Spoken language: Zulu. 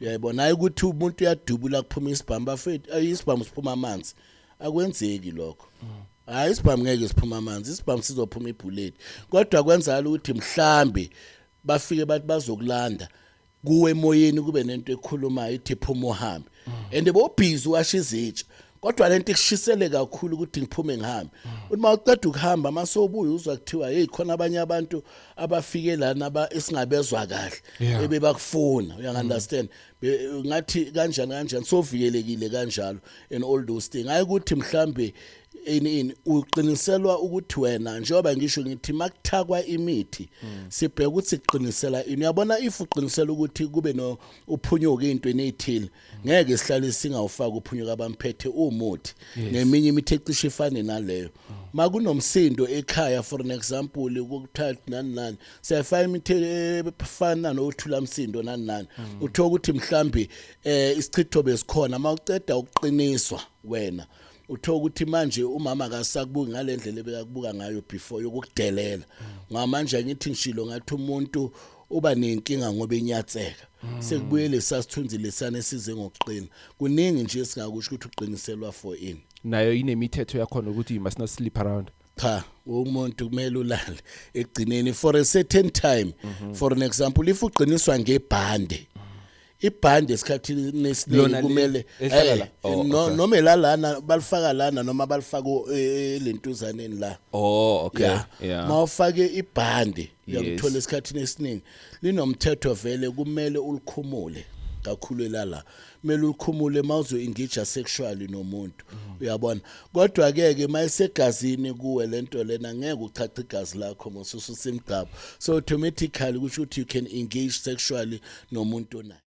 Uyayibona, hayi ukuthi umuntu uyadubula kuphuma isibhamu, bafethu. Isibhamu siphuma amanzi, akwenzeki lokho. Hayi, isibhamu ngeke siphuma amanzi, isibhamu sizophuma ibullet. Kodwa kwenzakala ukuthi mhlambe bafike bathi bazokulanda kuwe emoyeni, kube nento ekhulumayo ithi, "Phuma uhambe," and bobhizi washa izitsha, kodwa lento ikushisele kakhulu ukuthi ngiphume ngihambe. Uthi mawuqeda ukuhamba, masobuya uzwa kuthiwa, "Hey, khona abanye abantu abafike lana aba esingabezwa kahle ebebakufuna." Uya understand? Ngathi kanjani kanjani, sovikelekile kanjalo and all those things. Hayi ukuthi mhlambe ini uqiniselwa ukuthi wena, njengoba ngisho ngithi makuthakwa imithi, sibheka ukuthi siqinisela ini. Uyabona, if uqinisela ukuthi kube no uphunyuke into ezithile, ngeke sihlale singawufaki uphunyuka abamphethe umuthi neminye imithi ecishe ifane naleyo. Makunomsindo ekhaya, for an example, ukuthatha nani nani, siyafaka imithi efana nothula msindo nani nani. Uthola ukuthi mhlambi isichitho besikhona, mawuceda ukuqiniswa wena, uthola ukuthi manje umama akasakubuki ngalendlela ebekakubuka ngayo before yokukudelela. Ngamanje ngithi ngishilo ngathi umuntu uba nenkinga ngoba enyatseka, sekubuyele sasithunzi lesana esize ngokuqina. Kuningi nje esingakusho ukuthi uqiniselwa for ini. Nayo inemithetho yakhona ukuthi you must not sleep around? Cha, umuntu kumele ulale ekugcineni for a certain time. For an example, if uqiniswa ngebhande, ibhande esikhathini esiningi Lona kumele elihlala la? Oh, okay. Noma elalana balifaka lana noma balifaka elentuzaneni la. Oh, okay. Yeah. Mawufake ibhande, uyakuthola esikhathini esiningi linomthetho vele, kumele ulikhumule kakhulu elala, kumele ulikhumule mawuzo engage sexually nomuntu, uyabona. Kodwa ke ke mayisegazini kuwe lento lena, ngeke uchache igazi lakho mosususa imigcabo, so automatically kusho ukuthi you can engage sexually nomuntu onayo.